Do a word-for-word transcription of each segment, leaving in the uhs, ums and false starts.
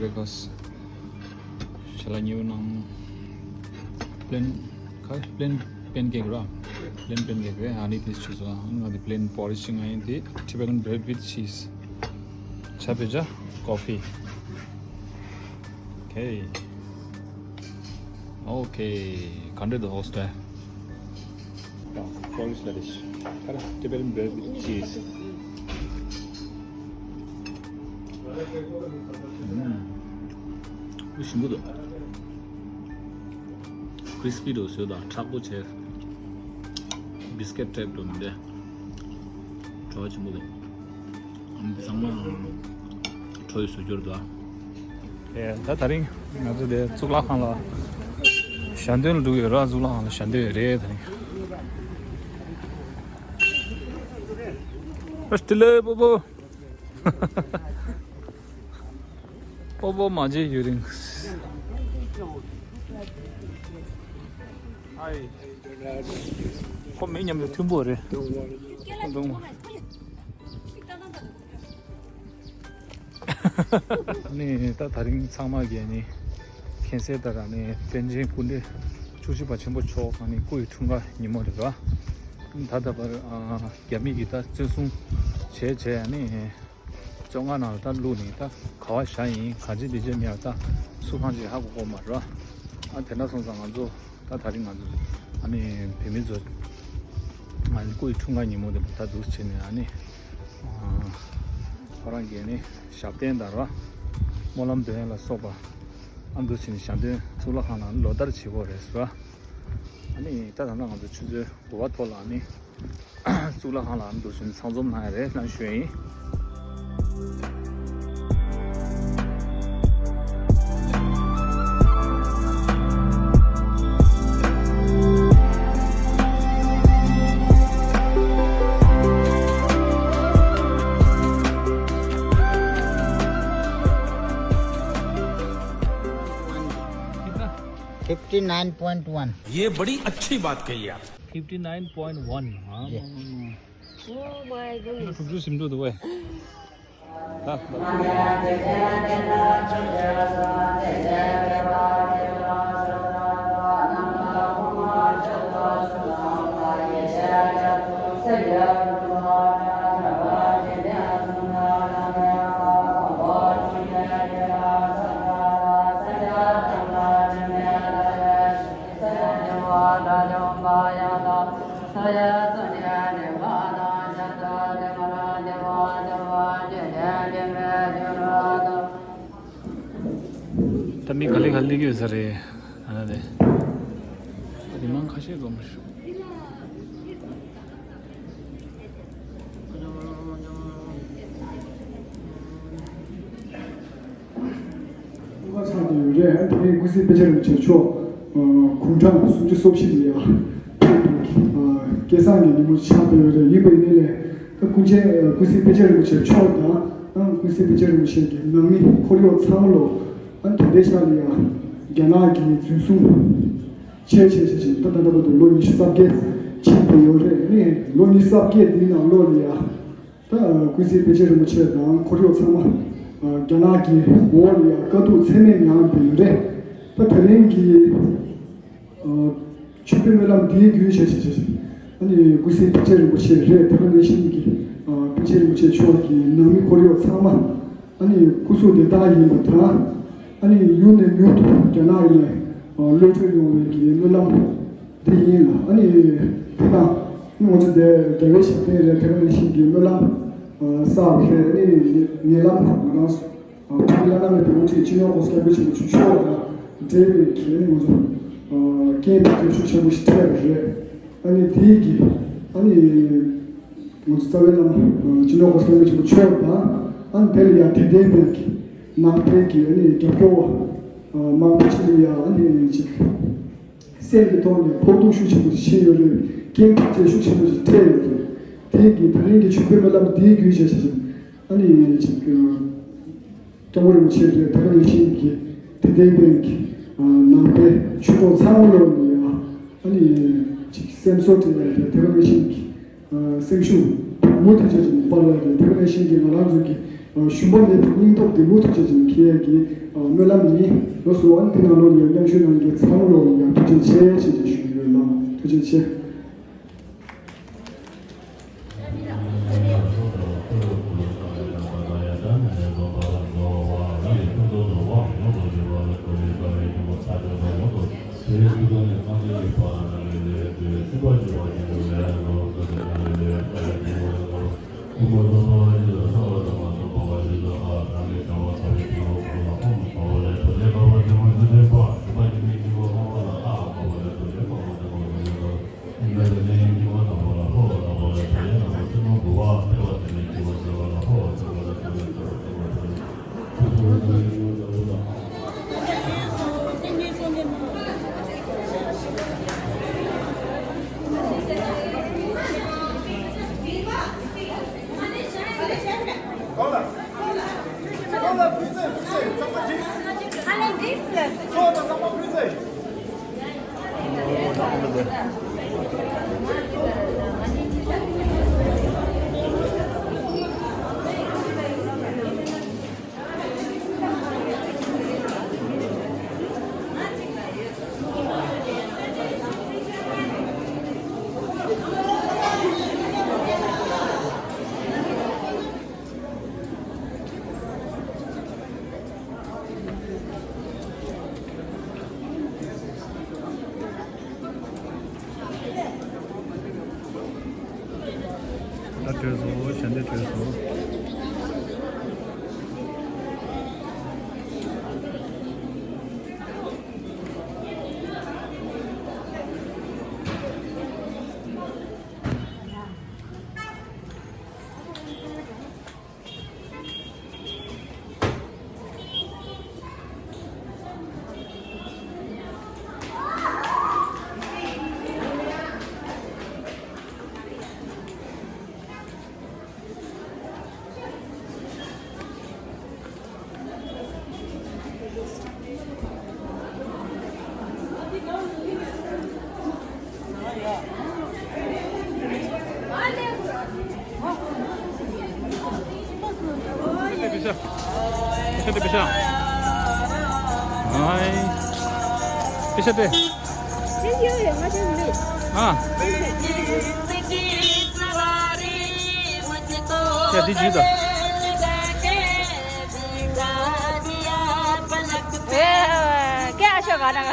breakfast ཞལ་ལག་མཉེས་པོ་གནང་། plain ཁ་plain pancake ར། plain pancake རེད། ཨ་ནི་དེ་བྱས་སོང་། ང་དེ་plain porridge ཅིག་ང་ཡིན། དེ་Tibetan bread with cheese། ཆ་བེ་ཇ་coffee། Okay okay། ག་འདྲ་འདུག་ཧོ་སི་ཊེལ། ཨ། porridge ལ་དེ་ཤི་ཁ་ར། Tibetan bread with cheese། ཨུམ། ཞིམ་པོ་འདུག crispy འདུག་བཟོས་དང་མཁྲེགས་པོ་བྱས། biscuit type འདུག་མི་འདྲ། བྲོ་བ་ཆེན་པོ་འདུག་འདི་ཚང་མ་བྲོ་བའི་བཟོ་སྦྱོར་འདུག་ཨེ། ད་དེ་རིང་ང་ཚོ་དེ་གཙུག་ལག་ཁང་ལ་ཞལ་འདོན་ལ་འགྲོ་གི་ཡོད་ར། གཙུག་ལག་ཁང་ལ་ཞལ་འདོན་ཡོད་རེད་དེ་རིང་། ཨ་སྟི་ལེ་པོ་པོ། པོ་པོ་མ་བརྗེད་ཡུན་རིང་། ཁོ་མི་མཉམ་དུ་མཐུན་པོ་རེད། ནི་ད་དེ་རིང་ཚང་མ་གིས་ནི་མཁྱེན་གསལ་ལྟར་ནི་པཎ་ཆེན་སྐུ་ཕྲེང་བཅུ་གཅིག་པ་ཆེན་པོ་མཆོག་ནི་སྐུ་ཡི་འཁྲུངས་སྐར་ཉིན་མོ་རེད་པ། ད་ལྟ་བར་རྒྱ་མི་གིས་ད་བཙན་བཟུང་བྱས་བྱས་ནི། བཙོན་ཁང་ནང་ལ་ད་བླུགས་ནས་ད་ག་པར་བཞག་ཡིན། གང་བྱེད་འདི་བྱེད་མེད་པ། ད་སུ་གང་བྱེད་ཧ་གོ་གོ་མ་རེད། ཨ་དེ་འདྲ་སོང་ཙང་ང་ཚོ་ད་དེ་རིང་ང་ཚོ་ཨ་ནི་བོད་མི་ཚོ་ཨ་ནི་སྐུ་ཡི་འཁྲུངས་སྐར་ཉིན་མོ་དེ་ད་འདུག་བྱས་ནས་ཨ་ནི་ཁོ་རང་གིས་ནི་ཞབས་བརྟན་དང་ར་སྨོན་ལམ་འདོན་ཡ་ལ་སོགས་པ་ཨ་འདུག་བྱས་ནས་ཞལ་འདོན་གཙུག་ལག་ཁང་ནང་ལོ་ལྟར་བྱེད་ཀྱི་ཡོད་རེད་ཟེར། ཨ་ནི་ད་ད་ལྟ་ང་ཚོ་ཆུ་ཚོད་དགུ་པ་ཐོག་ལ་ཨ་ནི། གཙུག་ལག་ཁང་ལ་འདུག་སེ་ཚང་འཛོམས་གནང་ཡ་རེད་ལབ་ཞུ་ཡ་ཡིན། Fifty nine point one. ये बड़ी अच्छी बात कही आप। Fifty nine point one. हाँ। ये। Oh my goodness. ཐུགས་རྗེ་ཆེ་འདུག་དུ་བས། ད་མི་ག་ལེ་ག་ལེ་ཡོད་ས་རེད། ཨ་ནི་རེད། མི་མང་ཁ་ཤས་འགྲོ་མ་ཤོག་ཆགས་ཀྱི་ཡོད་རེད། དེ་རིང་ཀུན་གཟིགས་དཔེ་ཆ་རིན་པོ་ཆེ་མཆོག་དགུང་གྲངས་སུམ་ཅུ་སོ་བཞི་ལ་ཡ་ཕེབས་པའི་སྐལ་བཟང་གི་ཉིན་མོ་ཆགས་བསྡད་ཡོད་རེད། ཡིན་པའི་ནི་ལས་ད་ཀུན་མཁྱེན་ཀུན་གཟིགས་དཔེ་ཆ་རིན་པོ་ཆེ་མཆོག་དང་ཀུན་གཟིགས་དཔེ་ཆ་རིན་པོ་ཆེ་གི་ནང་མི་འཁོར་གཡོག་ཚང་མ་ལོ་ཨ་དེ་འདྲའི་ཤག་ལ་ཡ་རྒྱ་ནག་གིས་འཛིན་བཟུང་བྱས་བྱས་བྱས་བྱས་ད་ད་ལྟ་བར་དུ་ལོ་ཉི་ཤུ་རྩ་བརྒྱད་ཕྱིན་བསྡད་ཡོད་རེད། ནི་ལོ་ཉི་ཤུ་རྩ་བརྒྱད་འདིའི་ནང་ལོགས་ལ་ཡ། ད་ཀུན་གཟིགས་དཔེ་ཆ་རིན་པོ་ཆེ་དང་འཁོར་གཡོག་ཚང་མ་རྒྱ་ནག་གི་འོག་ལ་ཡང་དཀའ་སྡུག་ཚད་མེད་མྱངས་བསྡད་ཡོད་རེད། ད་དེ་རིང་གི་ཆོས་པའི་སྨོན་ལམ་འདིའི་བརྒྱུད་བྱས་བྱས་བྱས་ཨ་ནི་ཀུན་གཟིགས་དཔེ་ཆ་རིན་པོ་ཆེ་རེད། དེ་ག་ནང་བཞིན་གྱི་དཔེ་ཆ་རིན་པོ་ཆེ་མཆོག་གི་ནང་མི་འཁོར་གཡོག་ཚང་མ་ཨ་ནི་སྐུ་གཟུགས་བདེ་ཐང་ཡིན་པ་དང་ཨ་ནི་མྱུར་ནས་མྱུར་དུ་རྒྱ་ནག་ནས་གློད་བཀྲོལ་ཡོང་བའི་གི་སྨོན་ལམ། འདི་ཡིན་ལ། ཨ་ནི་དེ་དང་ང་ཚོ་དེ་རྒྱལ་བའི་ཞབས་བརྟན་རེད། དེ་ག་ནང་བཞིན་གྱི་སྨོན་ལམ་གསར་རེད། ཨ་ནི་ཉེ་ལམ་ང་རང་ཚོ་བོད་ཀྱི་བླ་ན་མེད་པའི་དབུ་ཁྲིད་སྤྱི་ནོར་༸གོང་ས་༸སྐྱབས་མགོན་ཆེན་པོ་མཆོག་དང་འབྲེལ་བའི་གི་ང་ཚོ་རྐྱེན་བརྒྱབ་ཤུགས་ཆེན་པོ་ཞིག་ཐེབས་པ་རེད། ཨ་ནི་དེའི་གི་ཨ་ནི་ང་ཚོ་རྩ་བའི་བླ་མ་སྤྱི་ནོར་༸གོང་ས་༸སྐྱབས་མགོན་ཆེན་པོ་མཆོག་དང་ཨ་ནི་དེ་ལ་ཡང་དད་ལྡན་པའི་གི་ནང་པའི་གི་ཨ་ནི་རྒྱབ་སྐྱོར་བ་མང་པོ་ཅིག་ལ་ཡང་ཨ་ནི་ཅིག་སེམས་ཀྱི་ཐོག་ནས་ཕོག་ཐུག་ཤུགས་ཆེན་པོ་ཞིག་བྱས་ཡོད་རེད། རྐྱེན་ཐག་ཆོད་ཤུགས་ཆེན་པོ་ཞིག་འཕྲད་ཡོད་རེད། དེ་གི་ད་རིང་གི་ཆོས་པའི་སྨོན་ལམ་འདིའི་བརྒྱུད་བྱས་བྱས་བྱས་ཨ་ནི་ཅིག་སྐྱབས་མགོན་རིན་པོ་ཆེ་རེད། དེ་ག་ནང་བཞིན་གྱི་དད་ལྡན་པའི་གི་ནང་པའི་ཆོས་གྲོགས་ཚང་མ་ལོ་ནས་ཨ་ནི་ཅིག་སེམས་གསོ་སྤྲད་ཡ་རེད། དེ་ག་ནང་བཞིན་གྱི་སེམས་ཤུགས་མུ་མཐུད་བྱས་བྱས་སྤར་བ་རེད། དེ་ག་ནང་བཞིན་གྱི་ང་རང་ཚོ་གི་ཞུམ་པ་མེད་པའི་སྙིང་སྟོབས་འདི་མུ་མཐུད་བྱེད་ཅིང་འཁྱེར་ཡས་ཀྱི་སྨོན་ལམ་ཡིན། ལགས་སོ། ཨ་ནི་འདི་ནང་ལོགས་ལ་མཉམ་ཞུགས་གནང་མཁན་ཚང་མ་ལོགས་ལ་ཡང་ཐུགས་རྗེ་ཆེ་ཞེས་ཞུ་གི་ཡོད་ལགས། ཐུགས་རྗེ་ཆེ། ད་བྲོས་སོང་། ཞལ་འདེབས་བྲོས་སོང་། ཨ། ཡ། འདི་བརྗེད་དང་། ཨེ། ཀྱེ་ཨ་ཤོ་ག་ན་ག།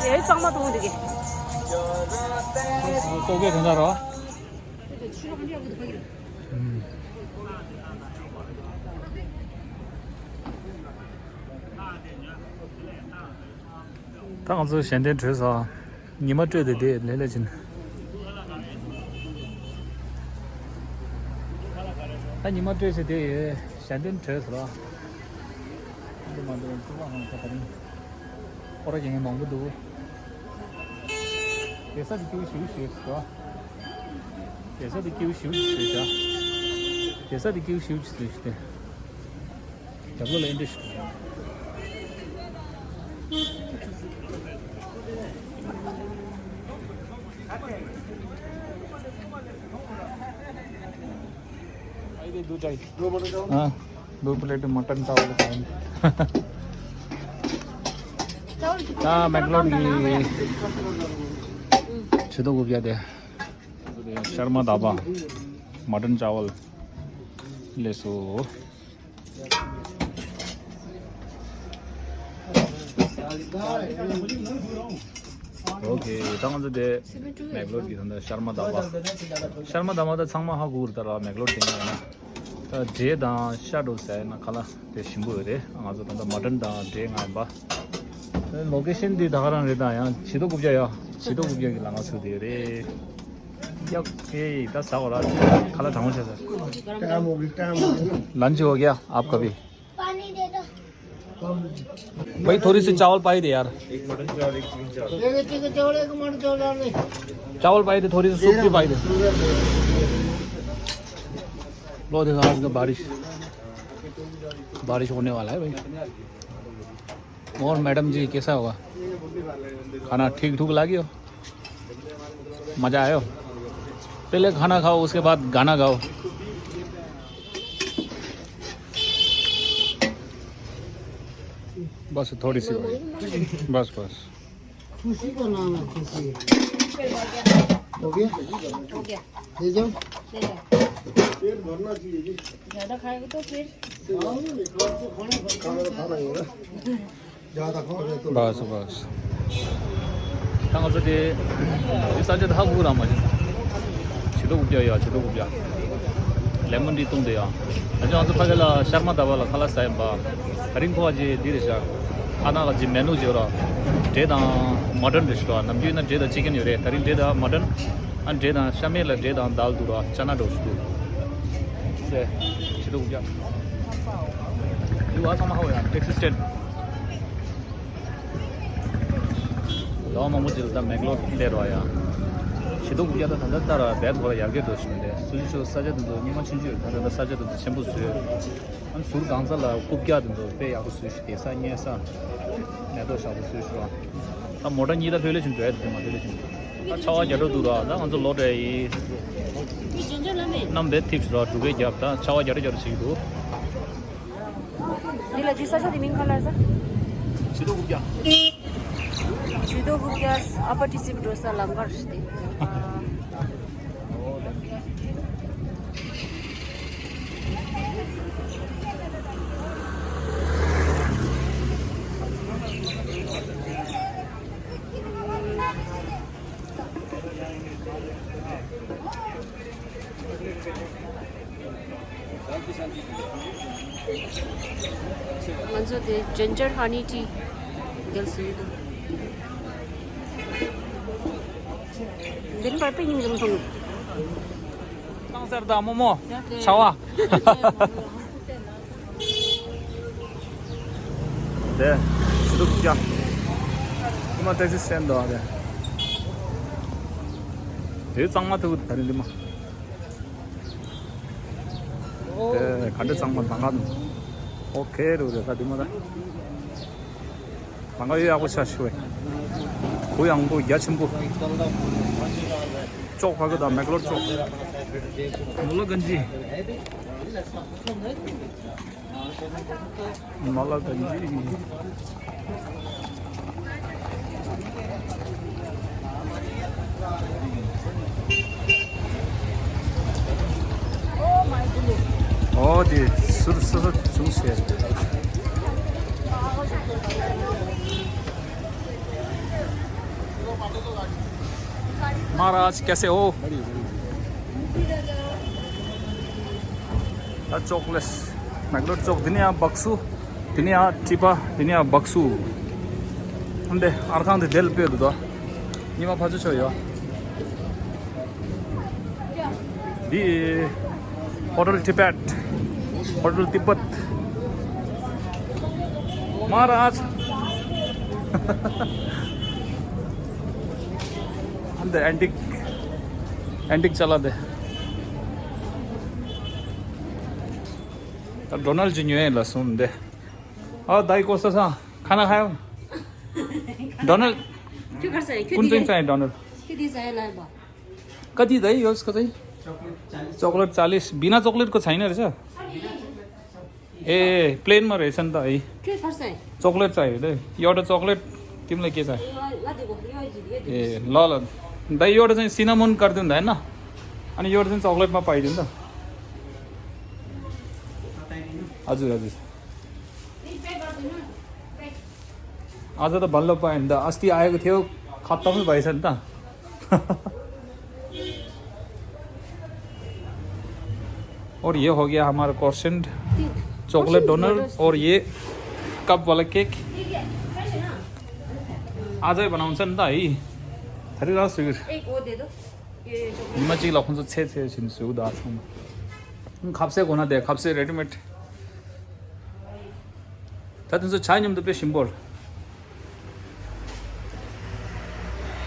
ཨེ། གཙང་མ་གཏོང་འདི་གི། ལྟོ་གོས་དེ་འདྲ་རོ། ད་ང་ཚོ་ཞལ་འདོན་གྲོལ་སོང་། ཉི་མ་སྤྲོས་ཏེ་བསྡད་ལས་ལས་ཕྱིན། ད་ཉི་མ་སྤྲོས་ཚེ་བསྡད་ཡོད། ཞལ་འདོན་གྲོལ་སོང་ལ། འདི་མ་འདུག་ཚུར་ལ་ཧང་ཁ་ད་རིང་། སྐོར་ར་རྒྱག་མཁན་མང་པོ་འདུག་བསྡད་ས་དེ་སྐྱིད་པོ་ཞེ་པོ་ཞིག་རེད། བསྡད་ས་དེ་སྐྱིད་པོ་ཞེ་པོ་ཞིག་རེད་ཤག་བསྡད་ས་དེ་སྐྱིད་པོ་ཞེ་པོ་ཞིག་རེད་ཤག་སྟེ། རྒྱབ་ལོགས་ལ་ཨེ་འདྲ་ཞིག हाँ, दो प्लेट मटन चावल खाएंगे। हाँ, मैकलोड की छेदो को क्या दे? शर्मा ढाबा मटन चावल ले सो। ཨོ་ཁེ། ད་ང་ཚོ་དེ་མེག་ལོར་གྱི་ད་ལྟ་ཤར་མ་དམ་པ། ཤར་མ་དམ་པ་ད་ཚང་མ་ཧ་གོ་གི་རེད། ད་ར་མེག་ལོར་དེ་ཡིན་ན། ད་འབྲས་དང་ཤ་འགྲོ་ཟེར་ན་ཁ་ལ་དེ་ཞིམ་པོ་ཡོད་རེད། ང་ཚོ་ད་ལྟ་མ་ཊན་དང་འབྲས་ང་ཡིན་པ། ལོ་ཀེ་ཤན་འདི་ད་ག་རང་རེད། ད་ཡང་བྱི་དོ་རྐུབ་བཀྱག་ཡ། བྱི་དོ་རྐུབ་བཀྱག་གི་ལམ་ཁ་ཚུད་དེ་རེད། ཡག་གེ། ད་ཟ་བ་ལ་ཁ་ལ་གྲང་མོ་བྱས་ཟེར། टाइम हो गया, टाइम हो गया। लंच हो गया आपका भी? पानी दे दो। भाई, थोड़ी सी चावल पाई दे यार। एक मटन चावल, एक चिकन चावल, एक मटन चावल डाल दे। चावल पाई दे, थोड़ी सी सूप भी पाई दे। लो देखो आज का बारिश। बारिश होने वाला है भाई। और मैडम जी, कैसा हुआ खाना? ठीक ठूक लागियो? मज़ा आयो? पहले खाना खाओ, उसके बाद गाना गाओ। बस थोड़ी सी और। बस, बस। खुशी का नाम है खुशी। हो गया? हो गया। ले जाओ। ले जाओ। पेट भरना चाहिए जी। ज़्यादा खाएगा तो फिर। खाना तो खाना ही है ना। ज़्यादा खाओगे तो। बस, बस। ད་ང་ཚོ་དེ་ས་ཆ་དེ་ཧ་གོ་རང་མ་བྱུང་། བྱི་དོ་དགུ་བརྒྱ་ཡ། བྱི་དོ་དགུ་བརྒྱ། ལེ་མོན་ཊི་བཏུང་དེ་ཡ། ད་ཅི་ང་ཚོ་ཕ་གི་ལ་ཤར་མ་ད་བ་ལ་ཁ་ལག་ཟ་ཡིན་པ། ད་རིང་ཁོ་བ་ཅི་འདི་རེད་ཤག་ཁ་ནག་ཅི་མེ་ནུ་ཅི་ཡོད་ར། འབྲས་དང་མ་ཊན་རེད་ཤག་ནམ་རྒྱུན་ན་འབྲས་དང་ཅི་ཀན་ཡོད་རེད། ད་རིང་འབྲས་དང་མ་ཊན། ཨ་འབྲས་དང་ཤ་མེད་ལ་འབྲས་དང་དལ་འདུག་ར། ཅ་ན་འདྲ་བོ་ཞིག་འདུག་དེ་བྱི་དོ་དགུ་བརྒྱ། འདི་བ་ཚང་མ་ཧ་གོ་ཡ། ཊེག་སི་སི་ཊེན། ལོ་མང་པོ་ཅིག་ལ་ད་མེག་ལོར་སླེབས་རོགས་ཡ། བྱི་དོ་དགུ་བརྒྱ་ད་ད་ལྟ་ལྟ་ར་བེད་ཁོ་ར་ཡར་རྒྱས་འགྲོ་བཞིན་འདུག་སུ་ཞིག་ཆོ་ས་ཆ་དེ་ཚོ་རྙིང་མ་ཆུང་ཆུང་ཡོད། ད་ད་ལྟ་ས་ཆ་དེ་ཚོ་ཆེན་པོ་བཟོས། ཨ་ནི་ཟུར་སྒང་ཚ་ལ་རྐུབ་བཀྱག་དེ་ཚོ་དཔེ་ཡག་པོ་བཟོས་ཤིག་དེ་ས་རྙེད་ས། མེ་ཏོག་ཞག་པོ་བཟོས་ཤིག་ར། ད་མོ་ཊ་གཉིས་ད་ལྷོད་ལྷོད་ཕྱིན་འགྲོ་ཡ་དེ་མ་ལྷོད་ལྷོད་ཕྱིན། ད་ཆར་པ་རྒྱག་འགྲོ་འདུག་ར། ད་ང་ཚོ་ལོ་འདྲ་ཡི། གནམ་བེད་ཐིབས་ཤིག་ར། འབྲུག་སྐད་རྒྱབ། ད་ཆར་པ་རྒྱག་འགྲོ་རྒྱག་འགྲོ་བྱེད་ཀྱི་འདུག་འདི་ལ་འདི་ས་ཆ་དེ་མིང་ག་ལ་ཟ། བྱི་དོ་དགུ་བརྒྱ། བྱི་དོ་དགུ་བརྒྱ། ཨ་པ་ཏི་སི་འགྲོ་ས་ལམ་ཁར་ཞིག་སྟེ། ང་ཚོ་དེ་ཇིན་ཇར་ཧ་ནི་ཊི་རྒྱལ་སྲིད་དུ། འདི་ནི་བར་པའི་ཉིན་རིམ་ཐོང་། ཏང་སར་དང་རྨོ་མོ། ཆ་བ། དེ་ཤི་ཏུ་ཀྱ། ཁོ་མ་ཏེ་ཅི་སེན་དོ་རེད། དེ་གཙང་མ་ཐུག་ད་རིང་འདི་མ། དེ་ག་འདྲ་གཙང་མ་དང་ག་འདུག་ཨོ་ཁེ་རུ་རེད་ད་འདི་མ་ད། དང་ག་ཡོད་ཡག་པོ་ཆ་ཞུ་བས། གུ་ཡངས་པོ་རྒྱ་ཆེན་པོ། ཅོག་ཕ་གི་དང་མེག་ལོར་ཅོག་ནོ་ལོ་གན་ཇི། ནོ་ལོ་གན་ཇི། ཨོ་དེ་ཟུར་སོ་སོ་བྱུང་ཟེར། महाराज कैसे हो? ད་ཅོག་ལེ་ཊི། མེག་ལོར་ཅོག་འདི་ནས་ཡང་བག་སུ། འདི་ནས་ཡང་ཀྲི་པ། འདི་ནས་ཡང་བག་སུ། འདི་ཨར་ཁང་འདི་དེ་ལ་སྤོས་འདུག་ད་ཉི་མ་ཕར་ཚུར་ཆོད་ཡོད། འདི་ཧོ་ཊེལ་ཏི་བེཊ། ཧོ་ཊེལ་ཏི་བེཊ། महाराज། འདི་ཨན་ཊིག་ཨན་ཊིག་ཅ་ལག་འདི། ད་ཌོ་ནལ་གྱི་ཉོ་ཡས་ལ་སོང་འདི། ཨ་ད་ཡི་ཀོ་ས་ས་ཁ་ན་ཁ་ཡོང་། ཌོ་ནལ། ཁྱོད་གར་ས་ཡི་ཁྱོད་ཀུན་ཙེང་ས་ཡི་ཌོ་ནལ། ཁྱོད་དེ་ས་ཡི་ལ་ཡི་པ། कति दाइ यो कति? चकलेट चालिस। बिना चकलेटको छैन रहेछ। ए प्लेनमा रहेछ नि त है। के थाहा छ? चकलेट चाहियो दाइ। एउटा चकलेट। तिमीलाई के चाहियो? ल ल दाइ, एउटा चाहिँ सिनामोन गरिदिनु त होइन। अनि एउटा चाहिँ चकलेटमा पाइदिनु त। हजुर हजुर। आज त बल्ल पाएँ नि त, अस्ति आएको थियो, खत्तमै भएछ नि त। और ये हो गया हमारा क्रोसेंट, चॉकलेट डोनर, और ये कप वाला केक। आजै बनाउँछ नि त है। धरिरहेको छु। ཉི་མ་གཅིག་ལ་ཁོང་ཚོ་ཚེ་ཚེ་བཞིན་བཟོས་འདུག་ཨ་ཚང་མ། ཁ་ཟས་གོ་ན་དེ་ཁ་ཟས་རེ་ཌི་མེཌ། ད་དེ་ཚོ་ཇ་མཉམ་དུ་དཔེ་ཞིམ་པོ་རེད།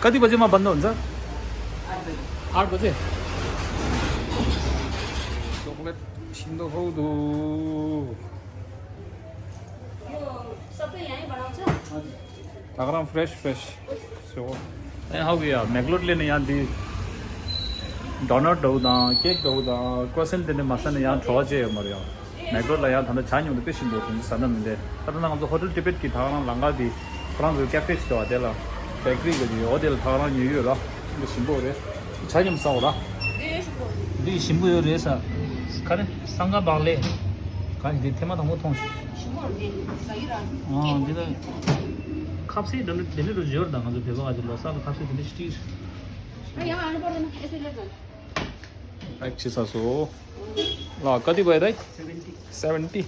कति बजेमा बन्द हुन्छ? आठ बजे। चकलेट छिन्दो हौ दु। ད་ག་རང་fresh fresh ཟེར་བ། ཨེ་ཧ་གོ་ཡ། མེག་ལོར་སླེབས་ནས་ཡང་འདི་donut འདྲ་བོ་དང་cake འདྲ་བོ་དང་croissant དེ་འདྲ་མ་ཟ་ནས་ཡང་བྲོ་བ་བཅད་ཡོད་མ་རེད་ཡ། མེག་ལོར་ལ་ཡང་ད་ལྟ་ཇ་མཉམ་དུ་དཔེ་ཞིམ་པོ་དེ་ཚོ་ཟ་ན་མི་འདྲ། ད་ལྟ་ང་ཚོ་Hotel Tibet གི་ད་ག་རང་ལམ་ཁ་དེ་ཁོ་རང་ཚོའི་cafe ཞིག་འདུག་བ། དེ་ལ་bakery གི་ཡོད། དེ་ལ་ད་ག་རང་ཉོས་ཡོད་ར། འདི་ཞིམ་པོ་རེད། ཇ་མཉམ་ཟ་འོ་ར། འདི་ཞིམ་པོ་ཡོད་རེད་ས། ག་རེ་སང་ག་བག་ལེབ། ག་རེ་འདི་ཐེངས་མ་དང་པོ་མཐོང་། ཞིམ་པོ་རེད། ཟ་གི་ར། ཨོ་འདི་ལ་ཁ་ཟས་འདི་འདྲ་འདི་འདྲ་འདྲ་བཞོ་ར། ད་ང་ཚོ་བོད་པ་ག་ཚོད་ལོ་གསར་ལ་ཁ་ཟས་འདི་འདྲ་ཞིག་སྤྲད། ཨ་ཡང་ཨ་ནི་པོ་རེད་ན་ཨེ་སེ་ལེ་ཙང་། ཨེག་ཆི་ས་སོ། ལ་ག་དེ་བས་རེད། seventy.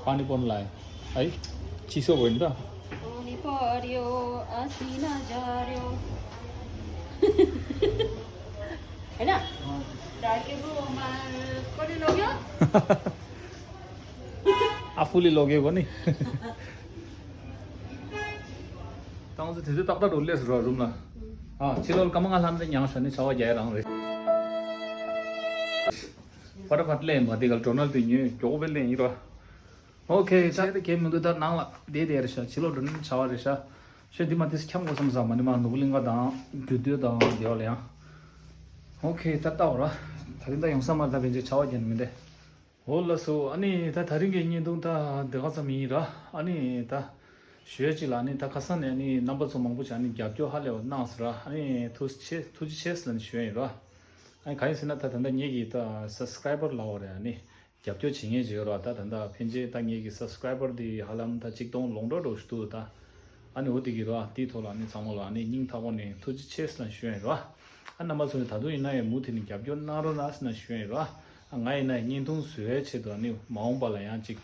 पानी पन लाए है। चीसो बोल ना। पानी पो रियो, आसीना जा रियो। है ना? डाके वो मार कोने लोग यो? आफूले लग्यो भने। ད་ང་ཚོ་དེ་ཚོ་ཏག་ཏག་འགྲོ་སླེབས་རོགས་རུམ་ལ། ཨ་ཕྱི་ལོགས་སྐར་མ་ལྔ་ལྷག་འདི་མྱངས་ཤག་ནི་ཆར་པ་རྒྱག་ཡ་རང་རེད། ཕ་ཏ་ཕ་ཏ་ལེན་པ་འདི་ག་ལ་ཌོ་ནལ་འདི་ཉོས་མགྱོགས་པོ་ལེན་ཡིན་རོ། ཨོ་ཁེ་ཆ་དེ་གས་མི་འདུག་ད་ནང་ལ་བསྡད་བསྡད་རེད་ཤག་ཕྱི་ལོགས་འགྲོ་ནི་ཆར་པ་རེད་ཤག་ཤོད་འདི་མ་དེ་འཁྱམ་དགོས་བསམ་ས་མ་ནི་མ་ནོར་བུ་གླིང་ག་དང་རྒྱུད་སྟོད་དང་དེ་བ་ལ་ཡང་། ཨོ་ཁེ་ད་ལྟ་བ་ར། ད་རིང་ད་ཡོང་ས་མ་རེད། ད་བན་ཆེ་ཆར་པ་རྒྱག་ནི་མི་འདྲ། འོ་ལགས་སོ། ཨ་ནི་ད་དེ་རིང་གི་བརྙན་ཐུང་ད་འདི་ག་ཙམ་ཡིན་ར། ཨ་ནི་ད་ཞུ་ཡ་གཅིག་ལ། ཨ་ནི་ད་ཁ་སང་ནས་ཨ་ནི་རྣམ་པ་ཚོ་མང་པོ་ཞིག་ཨ་ནི་རྒྱབ་སྐྱོར་ཧ་ལས་པ་གནང་སོང་ར། ཨ་ནི་ཐུགས་རྗེ་ཆེ་ཐུགས་རྗེ་ཆེ་ཟེར་ནས་ཞུ་ཡ་ཡིན་ར། ཨ་ནི་གང་ཡིན་ཟེར་ན་ད་ད་ལྟ་ངེད་ཀྱི་ད་སབ་སི་ཀ་རའི་བར་ལབ་པ་རེད། ཨ་ནི་རྒྱབ་སྐྱོར་བྱེད་མཁན་ཅིག་ཡོད་ར། ད་ད་ལྟ་ཕན་ཆད་ད་ངེད་ཀྱི་སབ་སི་ཀ་རའི་བར་དེ་ཧ་ལམ་ད་ཆིག་སྟོང་ལོངས་འགྲོ་འགྲོ་ཞིག་འདུག་ད། ཨ་ནི་འོ་དེ་གི་ར། དེའི་ཐོག་ལ་ཨ་ནི་ཚང་མ་ལ་ཨ་ནི་སྙིང་ཐག་པ་ནས་ཐུགས་རྗེ་ཆེ་ཟེར་ནས་ཞུ་ཡ་ཡིན་ར། ཨ་རྣམ་པ་ཚོ་ནི་ད་དུང་ཡིན་ན་ཡང་མུ་མཐུད་ནས་རྒྱབ་སྐྱོར་གནང་རོགས་གནང་ཟེར་ནས་ཞུ་ཡ་ཡིན་ར། ཨ་ང་ཡིན་ན་ཡང་བརྙན་ཐུང་བཟོ་ཡའི་ཆེད་དུ་ཨ་ནི་མ་འོངས་པ་ལ་ཡང་ཅིག་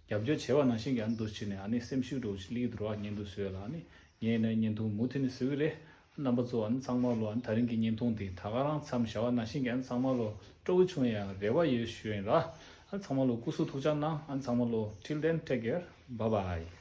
རྒྱབ་སྐྱོར་བྱས་པ་ནང་བཞིན་གྱི་ཨ་ནི་འདུག་བྱས་ནས་ཨ་ནི་སེམས་ཤུགས་འདྲ་བོ་ཅིག་སླེབས་ཀྱི་འདུག་ར། བརྙན་ཐུང་བཟོ་ཡ་ལ་ཨ་ནི་ངས་ཡིན་ན་བརྙན་ཐུང་མུ་མཐུད་ནས་བཟོ་གི་རེད། རྣམ་པ་ཚོ་ཨ་ནི་ཚང་མ་ལོ་ཨ་ནི་ད་རིང་གི་བརྙན་ཐུང་དེ་ད་ག་རང་མཚམས་བཞག་པ་ནང་བཞིན་གྱི་ཨ་ནི་ཚང་མ་ལོ་སྤྲོ་པོ་བྱུང་ཡ་རེ་བ་ཡོད་ཞུ་ཡིན་ར། ཨ་ནི་ཚང་མ་ལོ་སྐུ་གཟུགས་ཐུགས་ཅག་གནང་། ཨ་ནི་ཚང་མ་ལོ་till then take care, bye bye.